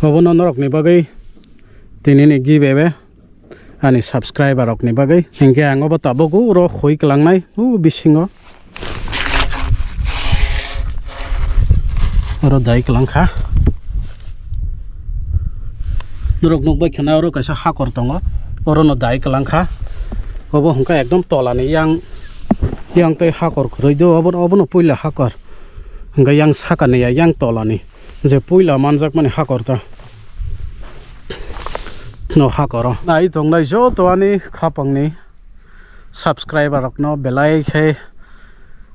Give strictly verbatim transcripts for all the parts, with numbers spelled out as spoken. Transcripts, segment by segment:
Obono norokni bagwi tinini giveaway ani subscriber rokni bagwi. Hinkhe ang obo tabuk uro hoi kwlangnai, o bisingo. Oro dai kwlangkha. Norok nukbai khna oro kaisa hakor tongo. Orono dai kwlangkha. Obo hwnkha ekdom tolani yang, yang tei hakor kwrwi do. Obo, obono puila hakor. Hwnkha yang sakani ya, yang tolani. Je puila manjakmani hakor ta. No hakoro. Nai tongnai joto ani khapangni subscriber rokno belai khe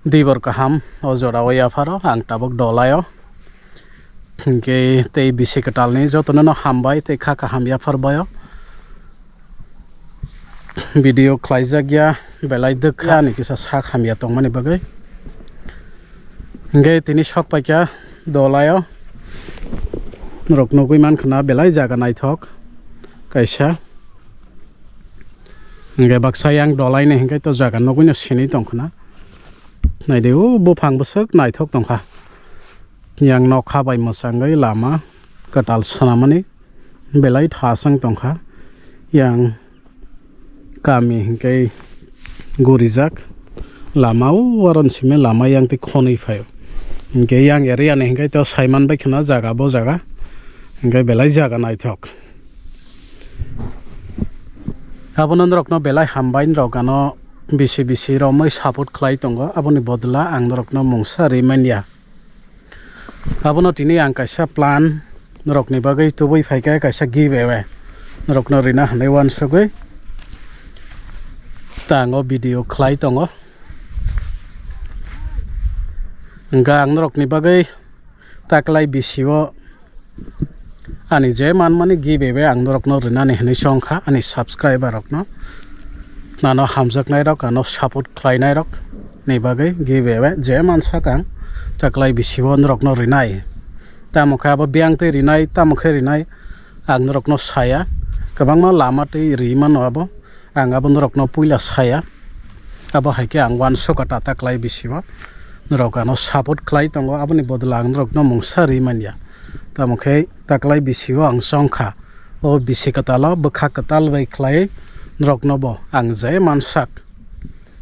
dibor kaham o jora o yapharo ang tabuk dolaio. Hinkhe tei bisi kwtalni jotono no hambai tei kha kaham yaphar baio. Video khlaijak ya belai dwkha ani kisa sak hamya tongmani bagwi. Hinkhe tini sok paikha dolaio. Norok nugwi mankha na belai jaga naithok kaisa. Hinkhe baksa yang dolaini hinkhe to jaga nugwino sini tongkhna. Naidi o buphang bwswk naithok tongkha. Yang nokha bai mwchangwi lama kwtal swnamani belai thasang tongkha. Yang kami hinkhe gurijak lama o aron simi lama yang tei khonwi phaio. Hinkhe yang area ni hinkhe to saiman bai khna jaga bo jaga hinkhe belai jaga naithok. Abono norokno belai hambai, norok ano bisi bisi romwi support khlai tongo, aboni bodla ang norokno mungsa rimanya. Abono tini ang kaisa plan norokni bagwi tubui phaikha, kaisa giveaway norokno rina hinwi uansugwi ta ang o video khlai tongo. Hwnkha ang norokni bagwi taklai bisio ani je manmani giveaway ang norokno rinani hinwi chongkha ani subscriber rokno. Ano hamjaknairok, ano support khlainairokni bagwi giveaway je mansak ang taklai bisio norokno rinai. Tamo khe abo biyang twi rinai, tamo khe rinai ang norokno saya. Kwbangma lama twi ri mano abo. Ang abo norokno puila saya. Abo hai khe ang uansukha ta taklai bisio norok ano support khlai tongo, aboni bodol ang norokno mungsa ri manya. Tamo khe taklai bisio ang chongkha, o bisi kwtalo bwkha kwtal bai khlai norokno bo ang je mansak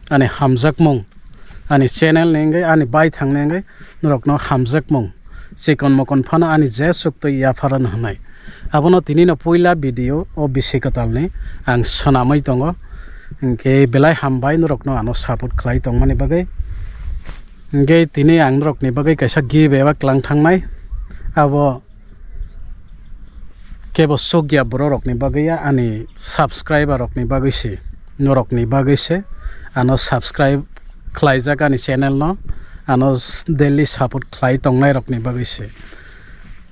ani hamjakmung, ani channel ni wngwi, ani baithang ni wngwi norokno hamjakmung chikon mokon phano ani je chuktwi yapharano hwnwi. Abono tini no puila video o bisi kwtal ni ang swnamwi tongo. Hinkhe belai hambai norokno ano support khlai tongmani bagwi. Hinkhe tini ang norokni bagwi kaisa giveaway kwlang thangnai. Abo kebo sokya borok rokni bagwi ya, ani subscriber rokni bagwi se, norokni bagwi se ano subscribe khlaijak ani channel no, ano daily support khlai tongnai rokni bagwi se.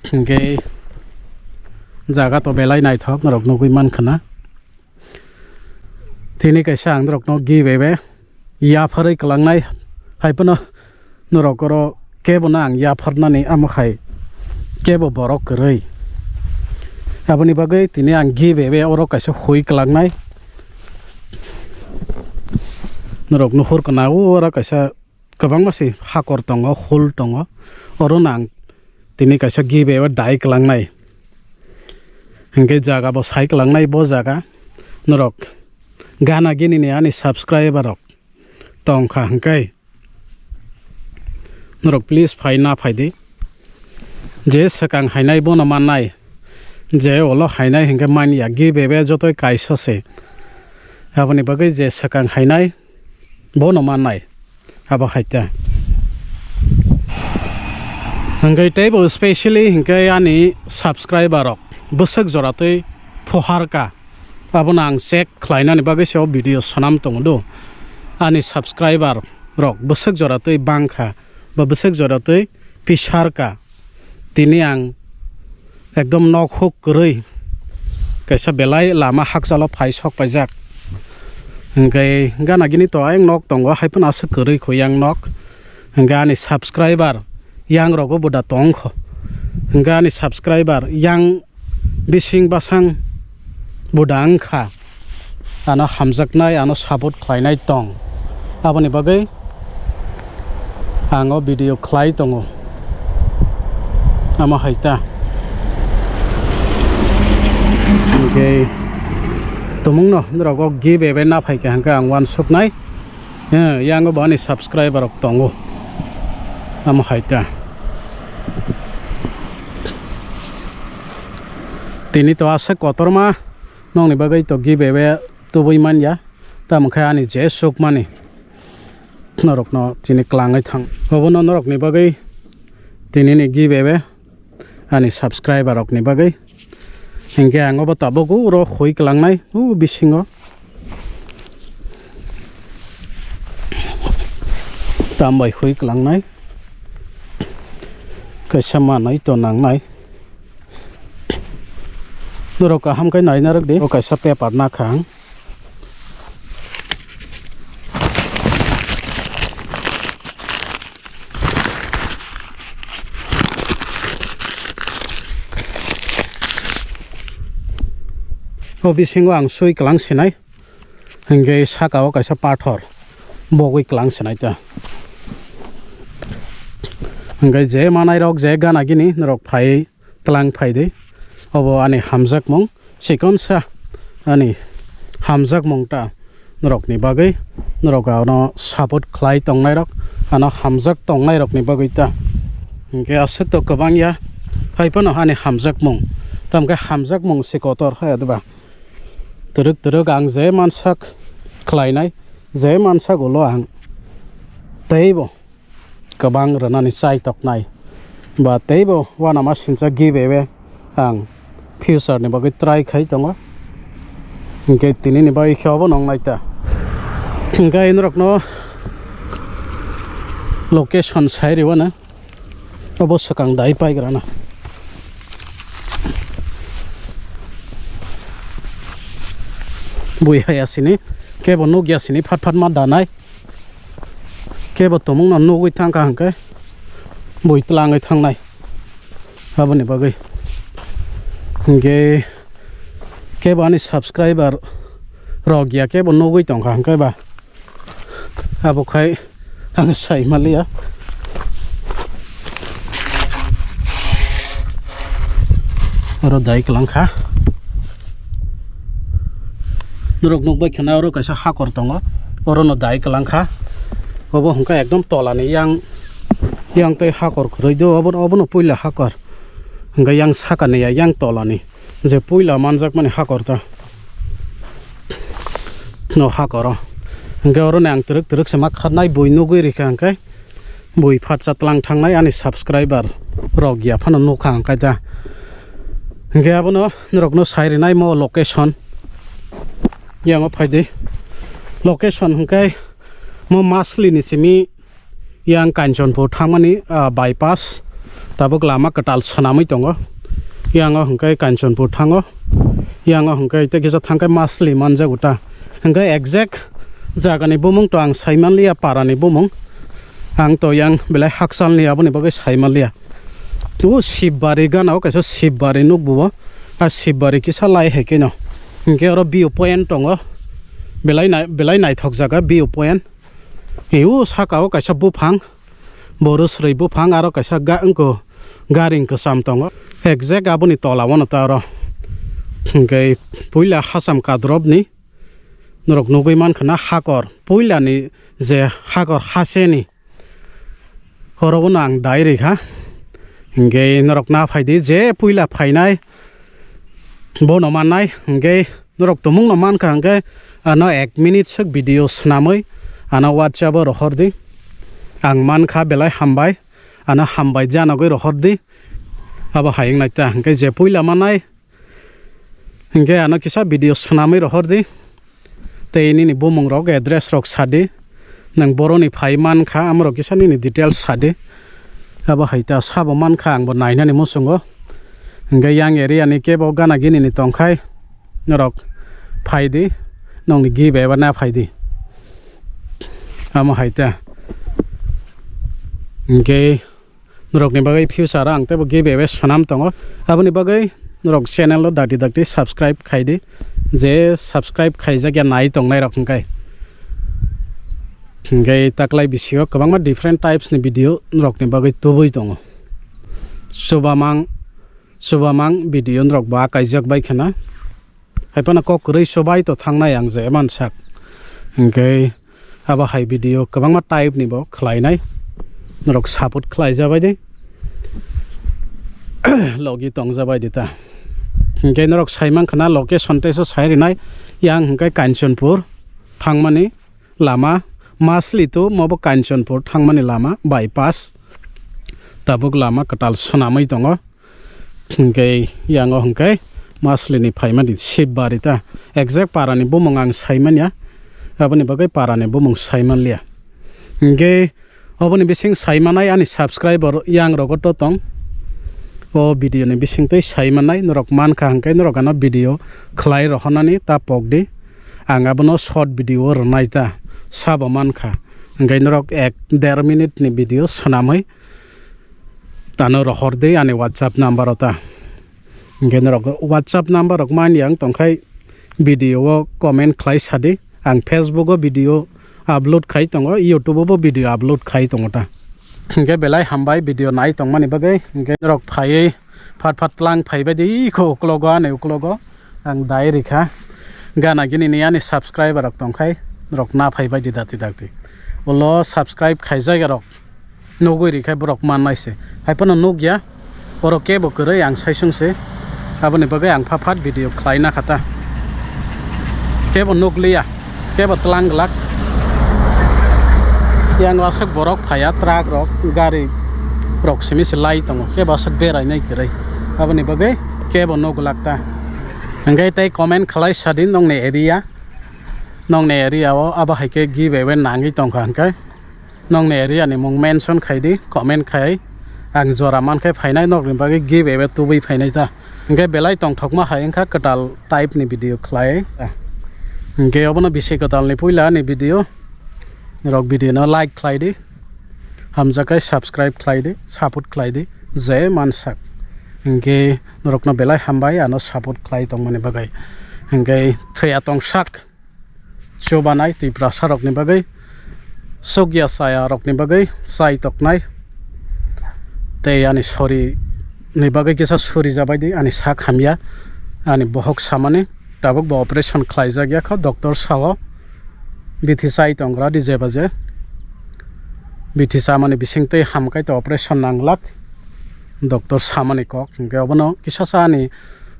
Hinkhe jaga to belai naithok norok nugwi mankha na. Tini kaisa ang norokno giveaway yapharwi kwlangnai, hai phano norok oro kebo no ang yapharnani, amo hai kebo borok kwrwi. Aboni bagwi tini ang giveaway oro kaisa hui kwlangnai. Norok nuhur kana o oro kaisa kwbangma se hakor tongo, hul tongo. Oro no ang tini kaisa giveaway dai kwlangnai. Hinkhe jaga bo sai kwlangnai, bo jaga norok gana gini ni ani subscriber rok tongkha hinkhe norok please phai na phai di. Je swkang hainai bono mannai, je olo hainai hinkhe manya, giveaway jotoi kaisa se. Aboni bagwi je swkang hainai bono mannai. Abo hai ta. Hinkhe teibo specially hinkhe ani subscriber rok bwswk jora twi phuhar ka. Abono ang check khlainani bagwi se o video swnam tongo do. Ani subscriber rok bwswk jora twi bang kha, ba bwswk jora twi pisar ka. Tini ang ekdom nok huk kwrwi kaisa belai lama hakchalo phai sok paijak. Hinkhe gana gini to ayang nok tongo, hai phano aswk kwrwi kho yang nok. Hinkhe ani subscriber yang rogo bo da tong kho. Hinkhe ani subscriber yang bising basang bo da wng kha. Ano hamjaknai, ano support khlainai tong. Aboni bagwi ang o video khlai tongo. Amo hai ta. Tei tumungno norok o giveaway na phaikha hwnkhe ang uansuknai. Eh, yango bo ani subscriber rok tongo. Amo hai ta. Tini to aswk kotorma nokni bagwi to giveaway tubui manya. Tamo khe ani je sukmani norokno tini klangwi thang. Obono norokni bagwi tinini giveaway ani subscriber rokni bagwi. Hinkhe ang obo tabuk uro hui klangnai, o bisingo. Tambai hui klangnai. Kaisa manwi to nangnai. Norok kaham khe naina rwk di. O kaisa paper nakha ang. O bisingo ang sui klang sinai, hingke saka o kaisa pathor bogwi klang sinai ta. Hingke je manai rok je gana gini norok phai tlang phai di, obo ani hamjakmung. Chikonsa ani hamjakmung ta norokni bagwi, norok ano support khlai tongnairok, ano hamjak tongnairokni bagwi ta. Hinkhe aswk to kwbang ya, hai phano ani hamjakmung, tamkhe hamjakmung se kotor hai, adwba twrwk twrwk ang je mansak khlainai, je mansak ulo ang teibo kwbang rwnani chai toknai, ba teibo uanama sincha giveaway ang future ni bagwi try khai tongo. Hinkhe tini ni bagwi khe obo nong nai ta. Hinkhe norok no location sai rw na, obo swkang dai pai gra na. Bui hai asini, kebo nuk ya sini, phat phat ma danai. Kebo tomung no nugwi thangkha hwnkhe bui tlangwi thangnai aboni bagwi. Hinkhe kebo ani subscriber rok ya kebo nugwi tongkha hwnkhe ba abo khai ang sai maliya. Oro dai kwlangkha. Norok nukbai khana oro kaisa hakor tongo. Oro no dai kwlangkha. Obo hwnkhe ekdom tolani yang, yang tei hakor kwrwi do. Obo, obono puila hakor. Hwnkhe yang sakani ya, yang tolani. Je puila manjakmani hakor ta. No hakoro. Hwnkhe oroni ang twrwk twrwk se ma kharnai bui nugwi rikha hwnkhe. Bui phatsa tlang thangnai ani subscriber rok ya phano nukha ang kaida. Hingke abono norokno sai rinai mo location. Yango phaidi. Location hingke mo Masli ni simi yang Kanchanpur thangmani, ah, bypass. Tabuk lama kwtal swnamwi tongo. Yango hingke Kanchanpur thango. Yango hingke tei kisa thangkhe Masli manjago ta. Hingke exact jagani bumung to ang saimanliya, parani bumung. Ang to yang belai hakchalni aboni bagwi saimanliya. O Shibari gana o kaisa Shibari nukbo. A Shibari kisa lai hai keno. Hingke oro view point tongo. Belai nai-, belai naithok jaga view point. Heo saka o kaisa buphang. Boru srwi buphang aro kaisa ga-, wngkho garing kwcham tongo. Exact aboni tola o no ta oro. Hingke puila Hasam Kadrop ni norok nugwi mankha na hakor. Puila ni je hakor hase ni. Oro bono ang dai rikha. Hingke norok na phaidi je puila phainai bono mannai. Hingke norok tumung no mankha hingke ano ek minute swk video swnamwi ano WhatsApp o rohor di. Ang mankha belai hambai. Ano hambai janogwi rohor di. Abo hai wng nai ta hingke je puila manai. Hingke ano kisa video swnamwi rohor di. Tei nini bumung rok, address rok sa di. Nwng boroni phai mankha, amorok kisa nini details sa di. Abo hai ta sabo mankha, angbo nainani muchungo. Hingke yang area ni kebo gana gini ni tongkhai norok phai di. Nongni gibe eba na phai di. Amo hai ta. Hingke norokni bagwi future o ang teibo giveaway swnam tongo. Aboni bagwi norok channel o dakti dakti subscribe khai di. Je subscribe khaijak ya nai tongnai rok hwnkhe. Hwnkhe taklai bisio kwbangma different types ni video norokni bagwi tubui tongo. Chubamang, chubamang video norok bo akaijak bai khana. Haiphano kok kwrwi chubai to thangnai ang je mansak. Hinkhe abo hai video kwbangma type ni bo khlainai. Norok support khlaijabai di. Logi tongjabai di ta. Hinkhe norok saimankha na location teisa sai rinai. Yang hinkhe Kanchanpur thangmani lama, Masli to mobo Kanchanpur thangmani lama bypass. Tabuk lama kwtal swnamwi tongo. Hinkhe yango hinkhe Maslini phaimani Shibari ta. Exact parani bumung ang saimanya. Aboni bagwi parani bumung saimanliya. Hinkhe oboni bising saimanai ani subscriber yang rogo to tong. O video ni bising tei saimanai norok mankha hinkhe norok ano video khlai rohornani ta pokdi. Ang abono short video rwnai ta sabo mankha. Hinkhe norok ek der minute ni video swnamwi tano rohor di ani WhatsApp number o ta. Hinkhe norok WhatsApp number rok mani ang tongkhai video o comment khlai sadi. Ang Facebook o video upload khai tongo, YouTube o bo video upload khai tongo ta. Hinkhe belai hambai video nai tongmani bagwi. Hinkhe norok phaiwi phat phat tlang phaibai di kho uklogo ani uklogo. Ang dai rikha gana gini ni ani subscriber rok tongkhai norok na phaibai di dakti dakti. Ulo subscribe khaijaga rok nugwi rikhe borok mannai se. Haiphano nukya, oro kebo kwrwi ang saisung se. Aboni bagwi ang pha phat video khlaina khata. Kebo nukliya, kebo tlang glak. Yang aswk borok phaya, truck rok, gari rok simi se lai tongo. Kebo aswk berainai kwrwi. Aboni bagwi kebo nuk glak ta. Hinkhe tei comment khlai sadi nongni area. Nongni area o abo hai khe giveaway nangwi tongkha hinkhe. Nongni area ni mung mention khai di, comment khai. Ang jora man khe phainai nokni bagwi giveaway tubui phainai ta. Hinkhe belai tongthokma hai wngkha kwtal type ni video khlai. Hinkhe obono bisi kwtal ni puila ni video. Norok video no like khlai di. Hamjakhe subscribe khlai di, support khlai di. Je mansak. Hinkhe norokno belai hambai ano support khlai tongmani bagwi. Hinkhe thwiya tongsak. Chubanai Tiprasa rokni bagwi, sukya chaya rokni bagwi chai toknai. Tei ani sori ni bagwi kisa suri jabai di, ani sak hamya, ani bohok samani. Tabuk bo operation khlaijak ya kho, doctor sao bithi chai tongra di jeba je. Bithi chamani bising tei hamkai to operation nanglak, doctor samani kok. Hinkhe obono kisa sa ani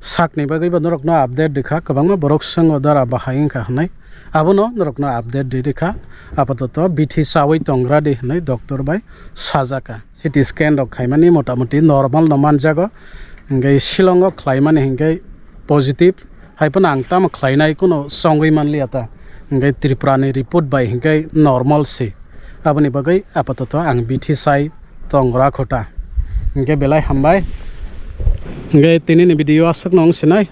sakni bagwi bo norokno update rikha, kwbangma borok swngo dara bahai wngkha hwnwi. Abono norokno update ri rikha. Apatoto bithi chawi tongra di hwnwi doctor bai sajaka. C T scan rok khaimani motamoti normal no manjago. Hinkhe Shillong o khlaimani hinkhe positive. Haiphano ang tamo khlainai kuno chongwi manliya ta. Hinkhe Tripura ni report bai hinkhe normal se. Aboni bagwi apatoto ang bithi chai tongra kho ta. Hinkhe belai hambai. Hinkhe tini ni video aswk no wng sinai.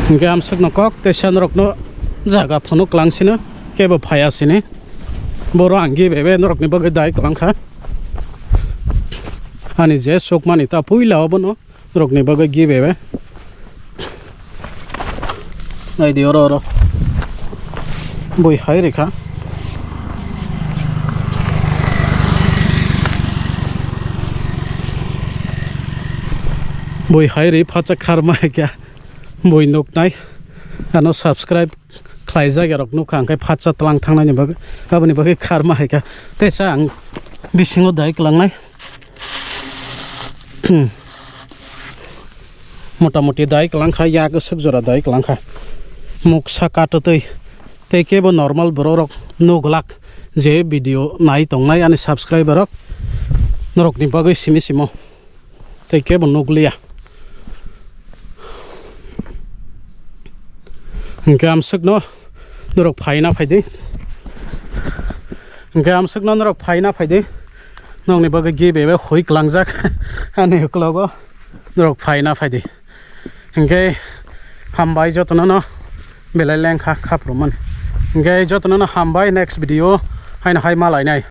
Hinkhe amswk no kok tei sen rok no jaga phunuk lang sino kebo phaya sini. Boro ang giveaway norok ni bagwi dai kwlang kha. Ani je sukmani ta puila obono. Rokni bagwi giveaway. Naidi oro oro. Bui hai rikha. Bui hai ri phacha kharma kya. Bui nuknai. Ano subscribe khlaijak ya rok nukha, hwnkhe phatsa tlang thangnani bagwi. Aboni bagwi kharma hai kha. Teisa ang bisingo dai kwlangnai. Motamoti dai kwlang kha, yak swk jora dai kwlang kha. Muksa katwtwi. Tei kebo normal borok rok nuglak je video nai tongnai ani subscriber rok. Norokni bagwi simi simo. Tei kebo nukliya. Hwnkhe amswkno norok phaina phaidi. Hwnkhe amswkno norok phaina phaidi. Nokni bagwi giveaway hui kwlangjak ani uklogo norok phaina phaidi. Hwnkhe hambai jotono belai lengkha khaprumani. Hwnkhe jotono hambai, next video haino hai malainai.